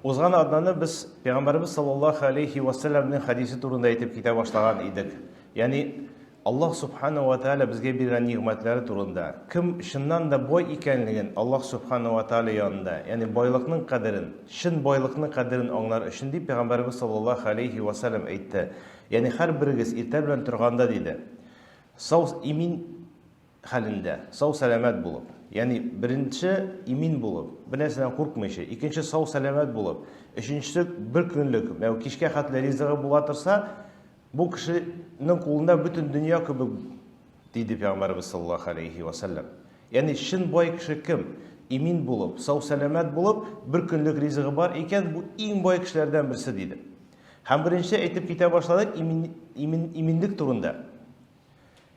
Узган атнаны без Пәйгамбәребез саллаллаһу алейхи ва сәлламнең хәдисе турында әйтеп китә башлаган идек. Ягъни Аллаһ субхана ва тааля безгә биргән нигъмәтләре турында, кем чыннан да бай икәнлеген Аллаһ субхана ва тааля янында, ягъни байлыкның кадерен, чын байлыкның кадерен аңлар өчен дип Пәйгамбәребез саллаллаһу алейхи ва сәллам әйтте. Ягъни һәрберегез иртә белән торганда диде, сау имин хәлендә, сау-сәламәт булып, ягъни беренче имин булып, бер нәрсәдән куркмыйча, икенче сау-сәламәт булып, өченчесе бер көнлек, менә кичкә хәтле ризыгы була торса, бу кешенең кулында бөтен дөнья кебек, диде Пәйгамбәребез саллаллаһу алейхи ва сәлләм. Ягъни чын бай кеше кем? Имин булып, сау-сәламәт булып, бер көнлек ризыгы бар икән, бу иң бай кешеләрдән берсе, диде. Һәм беренче әйтеп китә башладык имин, имин, иминлек турында.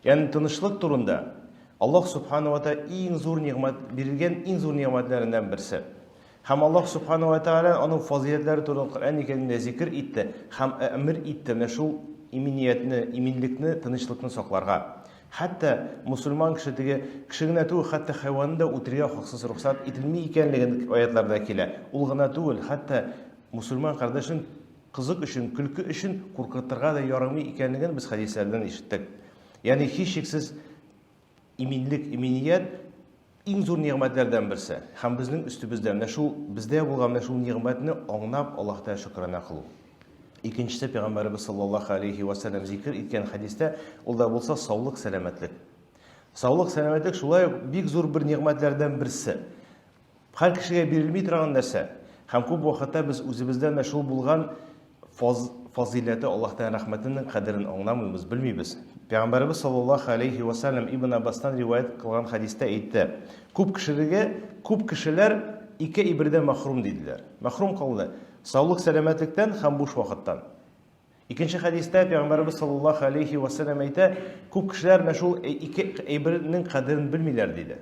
Ягъни тынычлык турында Аллаһ Субхану ва Тааля иң зур нигъмәт бирелгән иң зур нигъмәтләреннән берсе. Һәм Аллаһ Субхану ва Тааля аның фазыйләтләре турында Коръән Кәримдә зикр итте һәм әмер итте менә шул иминиятне, иминлекне, тынычлыкны сакларга. Хәтта мусульман кеше теге кеше генә түгел, хәтта хайванны да үтерергә хаксыз рөхсәт ителми икәнлеген аятларда килә. Ул гына түгел, хәтта мусульман кардәшен Кызык өчен, көлке өчен куркытырга да ярамый икәнлеген без хәдисләрдән ишеттек. Ягъни һичшиксез иминлек, иминият иң зур нигъмәтләрдән берсе. Һәм безнең өстебездә менә шул бездә булган менә шул нигъмәтне аңлап Аллаһ Тәгалә шөкрана кылу. Икенчесе пәйгамбәребез саллаллаһу алейхи ва сәлләм зикер иткән хәдистә ул да булса саулык, сәламәтлек. Саулык, сәламәтлек шулай ук бик зур бер нигъмәтләрдән берсе. Һәр кешегә бирелми торган нәрсә. Һәм күп вакытта без үзебездән дә шул булган фаз, фазыйләте Аллаһ Тәгалә рәхмәтенең кадерен аңламыйбыз, белмибез. Пәйгамбәребез саллаллаһу алейхи ва сәлләм Ибн Аббастан риваять кылган хәдистә әйтте. Күп кешелеге, күп кешеләр ике әйбердән мәхрүм диделәр. Мәхрүм калды. Саулык, сәламәтлектән һәм буш вакыттан. Икенче хәдистә Пәйгамбәребез саллаллаһу алейхи ва сәлләм әйтә, күп кешеләр менә шул ике әйбернең кадерен белмиләр диде.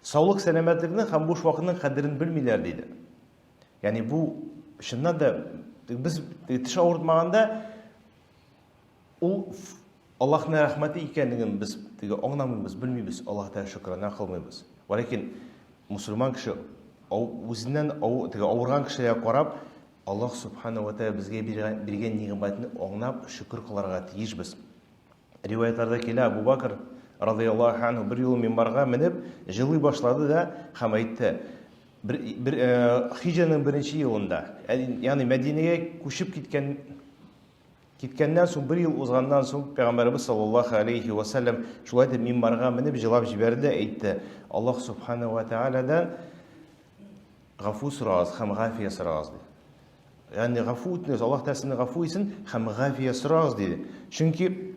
Саулык, сәламәтлекнең һәм буш вакытның кадерен белмиләр диде. Ягъни бу чыннан да без теш авыртмаганда ул Аллаһның рәхмәте икәнлеген без теге аңламыйбыз, белмибез, Аллаһ Тәгалә шөкрана кылмыйбыз. Вәләкин мусульман кеше үзеннән теге авырган кешегә карап, Аллаһ Субхана ва Тәгалә безгә биргән, биргән нигъмәтне аңлап шөкер кылырга тиешбез. Риваятларда килә, Абу Бакр радыяллаһу анһу бер юлы минбарга менеп җылый башлады да һәм әйтте: бер, бер э, хиҗраның беренче елында, ягъни Мәдинәгә күчеп киткән киткәннән соң бер ел узганнан соң Пәйгамбәребез саллаллаһу алейхи ва сәлләм шулай итеп минбарга менеп җылап җибәрде дә әйтте: Аллаһ Субхана ва Тәгаләдән Гафу сорагыз һәм гафия сорагыз, ди. Ягъни гафу үтенегез, Аллаһ Тәгалә сезне гафу итсен һәм гафия сорагыз, диде. Чөнки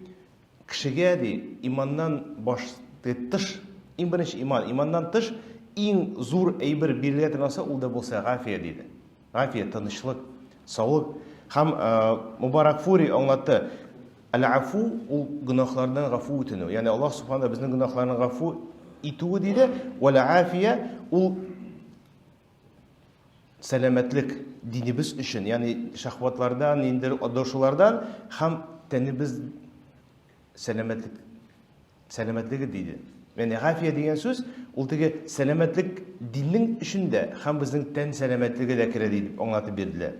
кешегә ди иманнан баш тыш, иң беренче иман, иманнан тыш иң зур әйбер бирелә торган нәрсә ул да булса гафия диде. Гафия, тынычлык, саулык. Һәм Мубарак Фури аңлатты, Әл-афу ул гөнаһлардан гафу үтенү. Ягъни Аллаһ Субхану безнең гөнаһларны гафу итүе диде. Вәл-афия ул сәламәтлек динебез өчен, ягъни шахватлардан, ниндидер адашулардан һәм тәнебез сәламәтлек Сәламәтлеге диде. Ягъни гафия дигән сүз ул теге сәламәтлек диннең эчендә һәм безнең тән сәламәтлеге дә керә дип аңлатып бирделәр.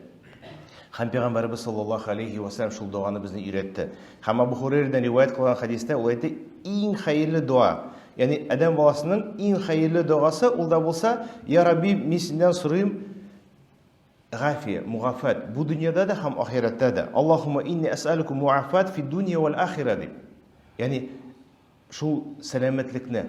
Һәм пәйгамбәребез саллаллаһу алейхи ва саллям шул доганы безне өйрәтте. Һәм Абу Хурайрадан риваять кылган хәдистә ул әйтте, иң хәерле дога, ягъни адәм баласының иң хәерле догасы ул да булса, я Рабби, мин синнән сорыйм гафия, мугафат бу дөньяда да һәм ахирәттә дә. Аллаһумма инни әсәлүкә муафат фи дөнья вәл ахира дип. Ягъни шул сәламәтлекне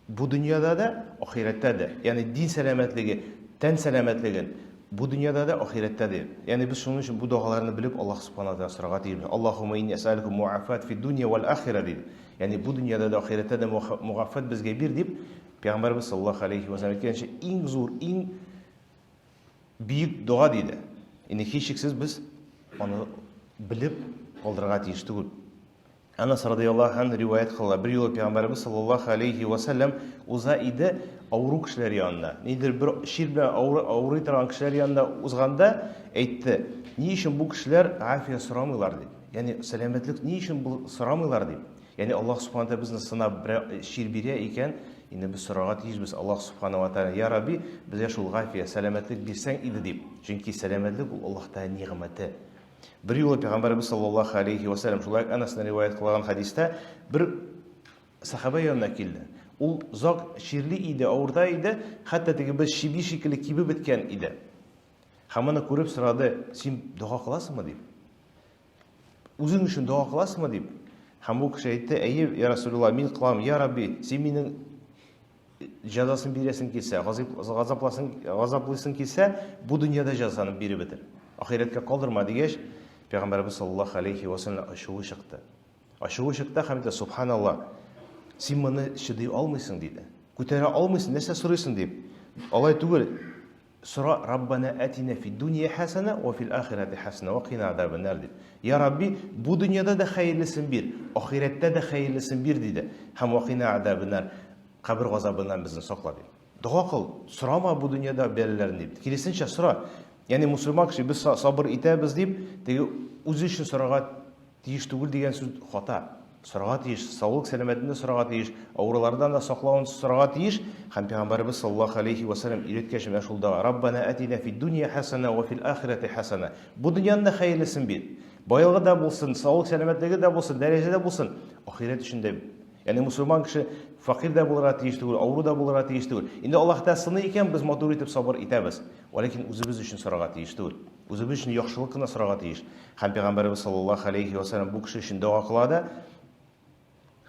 бу дөньяда да, ахирәттә дә, ягъни дин сәламәтлеге, тән сәламәтлеген бу дөньяда да, ахирәттә дә. Ягъни без шуның өчен бу догаларны белеп Аллаһ субхана тәгалә сорарга тиешбез. Аллаһумма инни әсәлүкә муафат фи дөнья вәл ахира дип. Ягъни бу дөньяда да, ахирәттә дә мугафат безгә бир дип Пәйгамбәрбез саллаллаһу алейхи ва саллям әйткәнчә, иң зур, иң Бөек дога диде. Инде һичшиксез без аны белеп калдырырга тиеш түгел. Анас радияллаһу анһу риваять кыла. Бер юлы пәйгамбәребез саллаллаһу алейхи ва саллям уза иде авыру кешеләр янына. Нидер бер чир белән авырый торган кешеләр янында узганда әйтте: "Ни өчен бу кешеләр афия сорамыйлар?" дип. Ягъни сәламәтлек ни өчен бу сорамыйлар дип. Ягъни Аллаһ субхана тәгалә безне сынап бер чир бирә икән, Инде без сорарга тиешбез Аллаһ Субхана ва Тааля, Я Рабби, безгә шул гафия, сәламәтлек бирсәң иде дип. Чөнки сәламәтлек ул Аллаһ Тааля нигъмәте. Бер юлы Пәйгамбәребез саллаллаһу алейхи ва сәлләм шулай ук Әнәстән риваять кылган хәдистә бер сәхабә янына килде. Ул озак чирли иде, авырта иде, хәтта теге бер чиби шикелле кибеп беткән иде. Һәм моны күреп сорады, син дога кыласыңмы дип. Үзең өчен дога кыласыңмы дип. Һәм бу кеше әйтте, әйе, я Расулулла, мин кылам, я Рабби, син минең җәзасын бирәсең килсә, газапласың, газаплыйсың килсә, бу дөньяда җәзаны биреп бетер. Ахирәткә калдырма дигәч, Пәйгамбәребез саллаллаһу алейхи ва сәлләм ачуы чыкты. Ачуы чыкты һәм әйтте, Субханалла, син моны чыдый алмыйсың, диде. Күтәрә алмыйсың, нәрсә сорыйсың дип. Алай түгел, Сора, Раббана атина фид дунья хасана ва фил ахирати хасана ва кина азабан дип. Я Рабби, бу дөньяда да хәерлесен бир, ахирәттә дә хәерлесен бир, диде. Һәм ва кина азабан кабер газабыннан безне сакла, дип. Дога кыл, сорама бу дөньяда бәлаләрне дип. Киресенчә сора. Ягъни мусульман кеше без сабыр итәбез дип, теге үзе өчен сорарга Тиеш түгел дигән сүз хата. Сорарга тиеш, саулык сәламәтен дә сорарга тиеш, авырулардан да саклавын сорарга тиеш. Һәм Пәйгамбәребез саллаллаһу алейхи ва сәлләм өйрәткәч менә шул дога. Раббана атина фид дунья хасана ва фил ахирати хасана. Бу дөньяның да хәерлесен бир. Байлыгы да булсын, саулык сәламәтлеге дә булсын, дәрәҗә дә булсын, ахирәт өчен дә. Ягъни мусульман кеше факир дә булырга тиеш түгел, авыру да булырга тиеш түгел. Инде Аллаһ Тәгалә сыный икән, без матур итеп сабыр итәбез. Вәләкин үзебез өчен сорарга тиеш түгел. Үзебез өчен яхшылык кына сорарга тиеш. Һәм Пәйгамбәребез саллаллаһу алейхи ва сәлләм бу кеше өчен дога кыла да,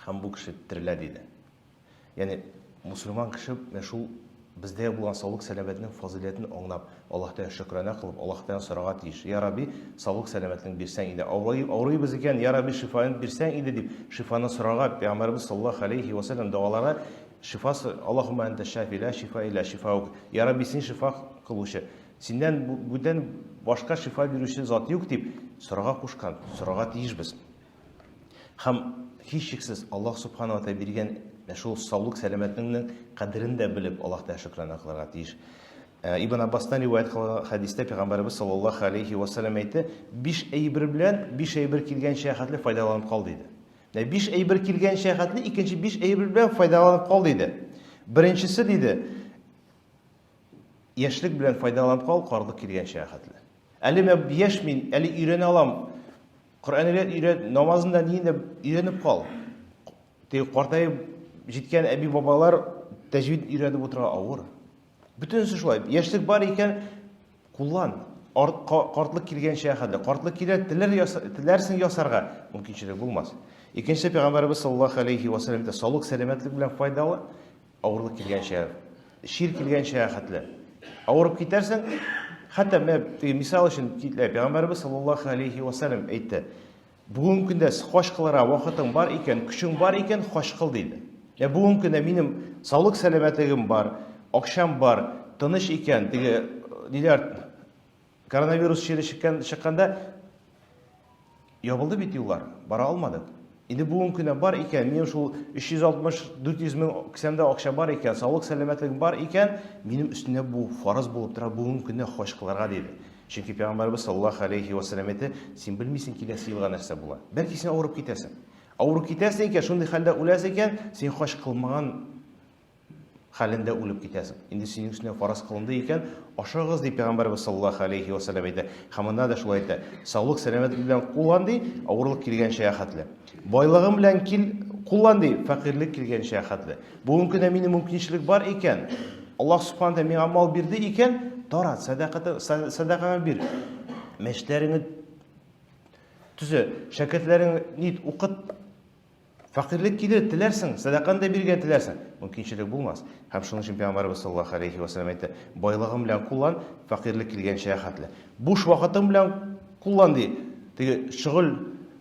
һәм бу кеше терелә диде. Ягъни мусульман кеше менә шул бездә булган саулык сәламәтнең фазыйләтен аңлап, Аллаһтан шөкрана кылып, Аллаһтан сорарга тиеш. Я Рабби, саулык сәламәтлек бирсәң иде. Авырыйбыз икән, я Рабби, шифаен бирсәң иде дип, шифаны сорарга Пәйгамбәребез саллаллаһу алейхи ва сәлләм догалары шифасы, Аллаһумма анта шафи, ла шифа илля шифаук. Я Рабби, син шифа кылучы. Синнән бүтән башка шифа бирүче зат юк дип сорарга кушкан, сорарга тиешбез. Һәм һичшиксез Аллаһ Субхану ва биргән шул саулык сәламәтлекнең кадерен дә белеп Аллаһ Тәгалә шөкрана кылырга тиеш. Э, Ибн Аббастан риваять кылган хәдистә пәйгамбәребез саллаллаһу алейхи ва саллям әйтте, биш әйбер белән биш әйбер килгәнчә хәтле файдаланып кал диде. Менә биш әйбер килгәнчә хәтле икенче биш әйбер белән файдаланып кал диде. Беренчесе диде, Яшьлек белән файдаланып кал, карлык килгәнчә хәтле. Әле мен яшь мин, әле өйрәнә алам. Коръән өйрән, өйрән, намазын да ниен дә өйрәнеп кал. Теге картаеп җиткән әби-бабалар тәҗвид өйрәнеп утыра авыр. Бөтенесе шулай. Яшьлек бар икән, куллан. Арт, картлык килгәнчә хәтле. Картлык килә, теләр яса, теләрсең ясарга, мөмкинчелек булмас. Икенче пәйгамбәребез саллаллаһу алейхи ва сәлләм саулык, сәламәтлек белән файдалы. Авырлык килгәнчә, чир килгәнчә хәтле. Авырып китәрсең, хәтта менә теге мисал өчен килә, Пәйгамбәребез саллаллаһу алейхи ва сәлләм әйтте. Бүгенге көндә хаҗ кылырга вакытың бар икән, көчең бар икән, хаҗ кыл диде. Ә бүгенге көндә минем саулык сәламәтлегем бар, акчам бар, тыныч икән, теге ниләр коронавирус чире чыккан чыкканда Ябылды бит юллар, бара алмадык. Инде бүгенге көндә бар икән, минем шул 360-400 мең кесәмдә акча бар икән, саулык сәламәтлегем бар икән, минем өстемдә бу фарыз булып тора бүгенге көндә хаҗ кылырга диде. Чөнки пәйгамбәребез саллаллаһу алейхи ва сәлләм әйтте, син белмисең киләсе елга нәрсә була. Бәлки син авырып китәсең. Авырып китәсең икән, шундый хәлдә үләсең икән, син хаҗ кылмаган хәлендә үлеп китәсең. Инде синең өстенә фарыз кылынды икән, ашыгыз, ди Пәйгамбәребез саллаллаһу алейхи ва сәлләм әйтә. Һәм монда да шулай әйтә. Саулык, сәламәтлек белән куллан ди, авырлык килгәнчә хәтле. Байлыгың белән кил, куллан ди, фәкыйрьлек килгәнчә хәтле. Бүгенге көндә минем мөмкинчелек бар икән, Аллаһ субхана тәгалә миңа мал бирде икән, тарат, сәдакаты, сәдакаңа бир. Мәчетләреңне төзе, шәкертләреңне нит, укыт, Фәкыйрьлек килер, теләрсең, сәдаканы да бирергә теләрсең. Мөмкинчелек булмас. Һәм шуның өчен Пәйгамбәребез саллаллаһу алейхи ва сәлләм әйтте, байлыгың белән куллан, фәкыйрьлек килгәнчә хәтле. Буш вакытың белән куллан ди. Теге шөгыль,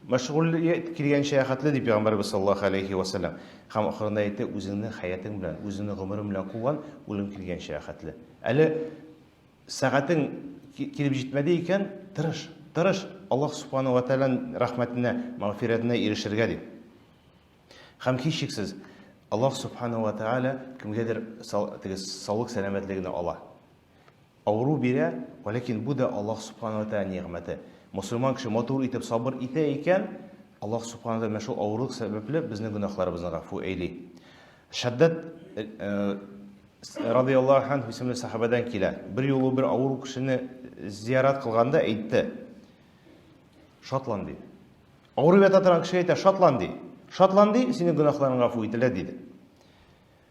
мәшгульлек килгәнчә хәтле ди Пәйгамбәребез саллаллаһу алейхи ва сәлләм. Һәм ахырында әйтте, үзеңнең хәятың белән, үзеңнең гомерең белән куллан, үлем килгәнчә хәтле. Әле Сәгатең килеп җитмәде икән, тырыш, тырыш Аллаһ Субхану ва Тәгаләнең рәхмәтенә, мәгъфирәтенә ирешергә дип. Һәм һичшиксез Аллаһ Субхану ва Тәгалә кемгәдер теге саулык сәламәтлегенә ала. Авыру бирә, вәләкин бу да Аллаһ Субхану ва Тәгалә нигъмәте. Мусульман кеше матур итеп сабыр итә икән, Аллаһ Субхану ва Тәгалә шул авырлык сәбәпле безнең гөнаһларыбызны гафу әйли. Шаддад радиаллаһу анһу исемле сахабадан килә. Бер юлы бер авыру кешене зиярат кылганда әйтте. Шатлан ди. Авырып ята торган кешегә әйтә, шатлан ди. Шатлан ди, синең гөнаһларың гафу ителә диде.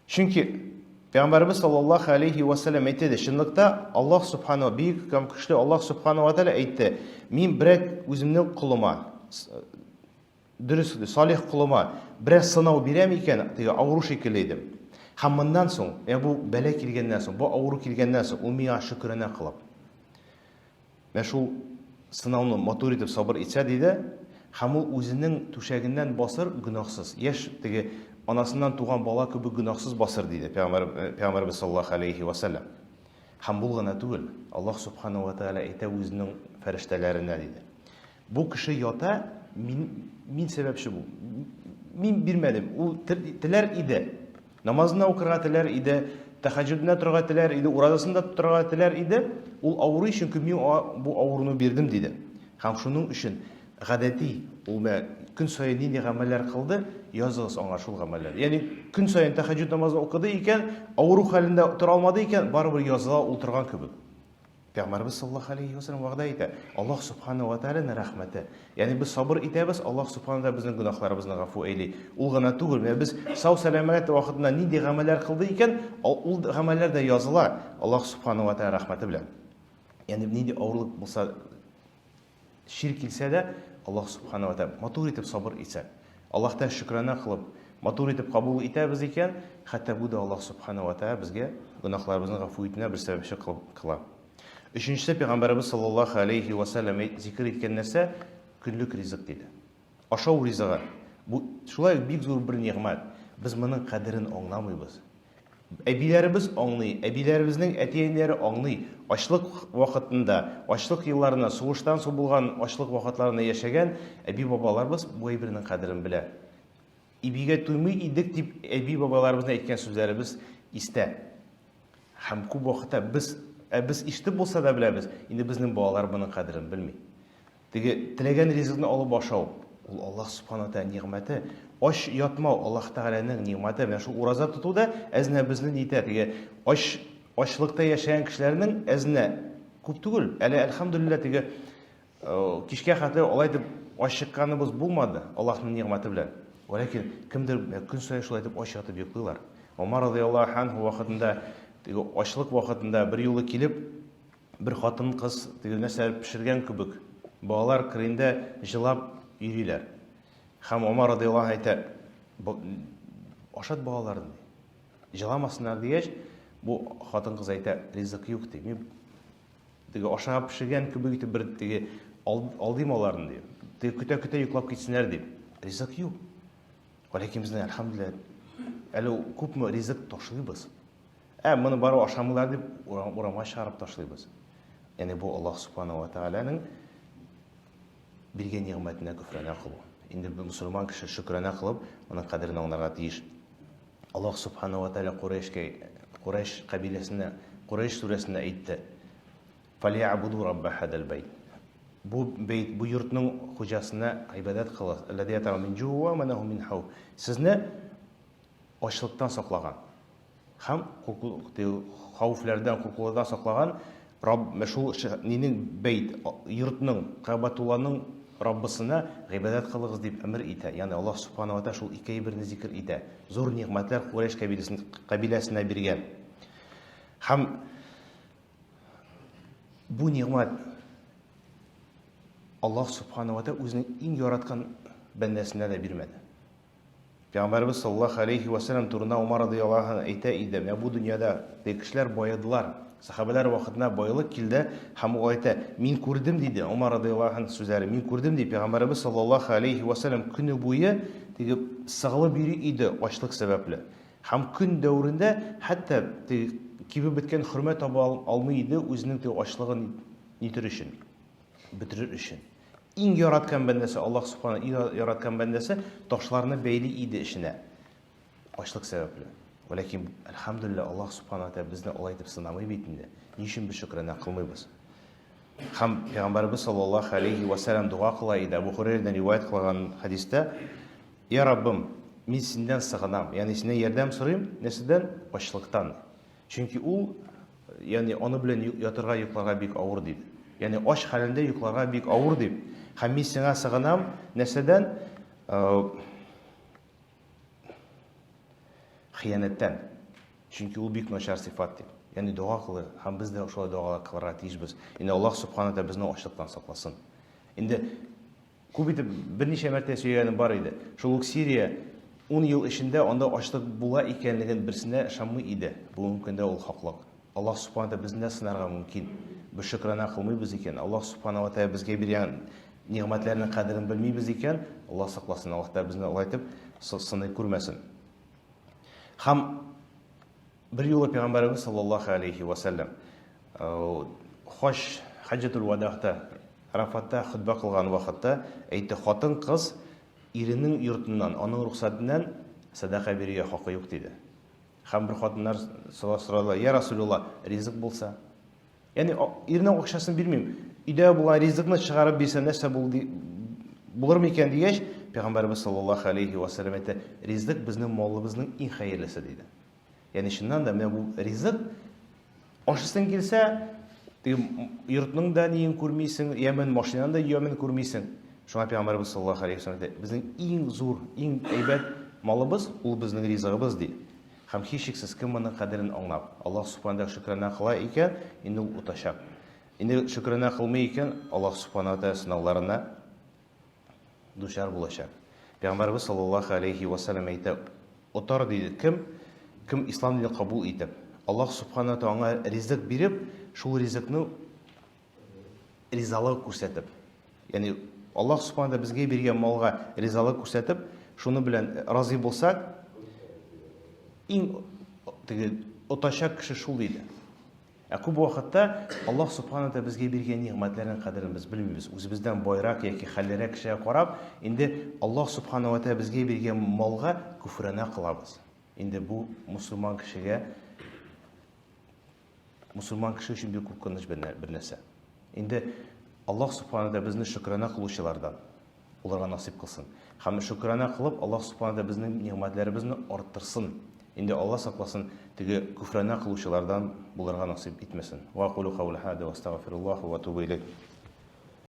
Чөнки Пәйгамбәребез саллаллаһу алейхи ва саллям әйтте, чынлыкта Аллаһ субхану бөек һәм көчле Аллаһ субхану ва тааля әйтте, мин берәк үземнең колыма, дөрес, салих колыма берәр сынау бирәм икән, теге авыру шикелле идем. Һәм моннан соң, я бу бәла килгәннән соң, бу авыру килгәннән соң, ул миңа шөкерәнә кылып, Менә шул сынауны матур итеп сабыр итсә, диде, һәм ул үзенең түшәгеннән басыр гөнаһсыз. Яшь теге анасыннан туган бала кебек гөнаһсыз басыр, диде Пәйгамбәр Пәйгамбәребез саллаллаһу алейхи ва сәлләм. Һәм бу гына түгел, Аллаһ субханаһу ва тааля әйтә үзенең фәрештәләренә, диде. Бу кеше ята, мин, мин сәбәпче бу. Мин бирмәдем. Ул теләр иде. Намазын да укырга теләр иде, тәхәҗҗүденә торырга теләр иде, уразасын да тотарга теләр иде. Ул авырый, чөнки мин аңа бу авыруны бирдем, диде. Һәм шуның өчен гадәти ул менә көн саен нинди гамәлләр кылды, языгыз аңа шул гамәлләр. Ягъни көн саен тәхәҗҗүд намазын укыды икән, авыру хәлендә тора алмады икән, барыбер языла ул торган кебек. Пәйгамбәребез саллаллаһу алейһи ва сәлләм вәгъдә итә. Аллаһ субхана ва тааляның рәхмәте. Ягъни без сабыр итәбез, Аллаһ субхана тааля безнең гөнаһларыбызны гафу әйли. Ул гына түгел, менә без сау сәламәт вакытында нинди гамәлләр кылды икән, ул гамәлләр дә языла Аллаһ субхана ва тааля рәхмәте белән. Ягъни нинди авырлык булса, Чир килсә дә, Аллаһ Субхана ва Тәгалә матур итеп сабыр итсәк, Аллаһтан шөкрана кылып, матур итеп кабул итәбез икән, хәтта бу да Аллаһ Субхана ва Тәгалә безгә гөнаһларыбызны гафу итүенә бер сәбәпче кыла. Өченчесе, Пәйгамбәребез саллаллаһу алейһи ва сәлләм зикер иткән нәрсә, көнлек ризык диде. Ашау ризыгы. Бу шулай ук бик зур бер нигъмәт. Без моның кадерен аңламыйбыз. Әбиләребез аңлый, әбиләребезнең әти-әниләре аңлый. Ачлык вакытында, ачлык елларында, сугыштан соң булган ачлык вакытларында яшәгән әби-бабаларыбыз бу әйбернең кадерен белә. Ибигә туймый идек дип әби-бабаларыбызның әйткән сүзләребез истә. Һәм күп вакытта без, ә без ишетеп булса да беләбез, инде безнең балалар моның кадерен белми. Теге теләгән ризыкны алып ашау, ул Аллаһ Субхана Тәгалә нигъмәте. Ач ятмау Аллаһ Тәгаләнең нигъмәте. Менә шул ураза тоту да әзенә безне нитә, теге ач ачлыкта яшәгән кешеләрнең әзенә күп түгел. Әле әлхәмдүлилләһ теге кичкә хәтле алай дип ач чыкканыбыз булмады Аллаһның нигъмәте белән. Ләкин кемдер көн саен шулай итеп ач ятып йоклыйлар. Омар радиаллаһу анһу вакытында теге ачлык вакытында бер юлы килеп Бер хатын-кыз теге нәрсәләр пешергән кебек, балалар кырыенда җылап йөриләр. Һәм Омар радиаллаһу анһу әйтә, ашат балаларны, ди. Җыламасыннар дигәч, бу хатын-кыз әйтә, ризык юк, ди. Мин теге ашага пешергән кебек итеп бер теге алдыйм аларны, ди. Теге көтә-көтә йоклап китсеннәр дип. Ризык юк. Вәләкин безнең, әлхәмдүлилләһ, әле күпме ризык ташлыйбыз. Ә моны барып ашамыйлар дип урамга чыгарып ташлыйбыз. Ягъни бу Аллаһ субхана ва тәгаләнең биргән нигъмәтенә көфрәнә кылу. Инде мусульман кеше шөкранә кылып, моның кадерен аңларга тиеш. Аллаһ субхана ва тәгалә Курайшка, Курайш кабиләсенә, Курайш сүрәсендә әйтте: "Фалиябуду рабба хадал бәйт". Бу бәйт, бу йортның хуҗасына гыйбадәт кылыгыз. Аллази атама мин җу ва манаху мин хауф. Сезне ачлыктан саклаган һәм хәвефләрдән, куркулардан саклаган Рабб, шул нинең бәйт, йортның, Кәгъбәтулланың Раббысына гыйбадәт кылыгыз дип әмер итә. Ягъни Аллаһ Субхана ва Тәгалә шул ике әйберне зикер итә. Зур нигъмәтләр Курайш кабиләсенә биргән. Һәм бу нигъмәт Аллаһ Субхана ва Тәгалә үзенең иң яраткан бәндәсенә дә бирмәде. Пәйгамбәребез саллаллаһу алейһи вә сәлләм турында Умар радыяллаһу анһу әйтә иде, Менә бу дөньяда теге кешеләр баедылар. Сәхабәләр вакытында байлык килде һәм ул әйтә, мин күрдем, диде Умар радыяллаһу анһу сүзләре, мин күрдем, ди, Пәйгамбәребез саллаллаһу алейһи вә сәлләм көне буе теге сыгылып йөри иде ачлык сәбәпле. Һәм көн дәверендә хәтта теге кибеп беткән хөрмә таба алмый иде үзенең теге ачлыгын нитер өчен. бетерер өчен. Иң яраткан бәндәсе, Аллаһ Субхана иң яраткан бәндәсе ташларны бәйли иде эшенә. Ачлык сәбәпле. Ләкин, әлхәмдүлилләһ, Аллаһ Субхана тәгалә безне алай итеп сынамый бит инде. Ни өчен без шөкрана кылмыйбыз? Һәм Пәйгамбәребез саллаллаһу алейхи ва саллям дога кыла иде. Абу Хурайрадан риваять кылган хәдистә, Я Раббым, мин синнән сыгынам, ягъни синнән ярдәм сорыйм, нәрсәдән? Ачлыктан. Чөнки ул, ягъни аны белән ятырга, йокларга бик авыр, диде. Ягъни ач хәлендә йокларга бик авыр дип. Һәм мин сиңа сыгынам, нәрсәдән? Хыянәттән. Чөнки ул бик начар сыйфат дип. Ягъни дога кылыр, һәм без дә шулай догалар кылырга тиешбез. Инде Аллаһ Субхана тәгалә безне ачлыктан сакласын. Инде күп итеп берничә мәртәбә сөйләгәнем бар иде. Шул ук Сирия 10 ел эчендә анда ачлык була икәнлеген берсенә ышанмый иде. Бүгенге көндә ул хаклык. Аллаһ Субхана тәгалә безне дә сынарга мөмкин. Без шөкрана кылмыйбыз икән, Аллаһ Субхана ва тәгалә безгә биргән нигъмәтләрнең кадерен белмибез икән, Аллаһ сакласын, Аллаһ Тәгалә безне алай итеп сыный күрмәсен. Һәм бер юлы Пәйгамбәребез саллаллаһу алейхи ва сәлләм хаҗ хаҗҗатул вадагта Арафатта хөтбә кылган вакытта әйтте, хатын-кыз иренең йортыннан, аның рөхсәтеннән сәдака бирергә хакы юк диде. Һәм бер хатыннар сорадылар, я Расулулла, ризык булса? Ягъни иренең акчасын бирмим. Өйдә булган ризыкны чыгарып бирсә нәрсә булды булыр микән дигәч, Пәйгамбәрбез саллаллаһу алейхи ва сәлләм әйтте, ризык безнең малыбызның иң хәерлесе диде. Ягъни чыннан да менә бу ризык ашыйсың килсә, теге йортның да ниен күрмисең, ямен машинаның да ямен күрмисең. Шуңа Пәйгамбәрбез саллаллаһу алейхи ва сәлләм әйтте, безнең иң зур, иң әйбәт малыбыз ул безнең ризыгыбыз ди. Һәм һичшиксез кем моның кадерен аңлап, Аллаһ Субхана тәгалә шөкрана кыла икән, инде ул отачак. Инде шөкрана кылмый икән, Аллаһ Субхана тәгалә сынауларына дучар булачак. Пәйгамбәребез саллаллаһу алейхи ва саллям әйтә, отар диде кем, кем ислам динен кабул итеп, Аллаһ Субхана тәгалә аңа ризык биреп, шул ризыкны ризалык күрсәтеп, ягъни Аллаһ Субхана безгә биргән малга ризалык күрсәтеп, шуны белән разый булсак, иң теге отачак кеше шул диде. Ә күп вакытта Аллаһ Субхана тәгалә безгә биргән нигъмәтләрнең кадерен без белмибез. Үзебездән байрак яки хәллерәк кешегә карап, инде Аллаһ Субхана ва тәгалә безгә биргән малга күфрана кылабыз. Инде бу мусульман кешегә Мусульман кеше өчен бик куркыныч бер нәрсә. Инде Аллаһ Субхана да безне шөкрана кылучылардан булырга насыйп кылсын. Һәм шөкрана кылып, Аллаһ Субхана да безнең нигъмәтләребезне арттырсын. Инде Аллаһ сакласын, теге күфрана кылучылардан булырга насыйп итмәсен. Ва кулу каули хада ва астагфируллаһ ва атубу илейх.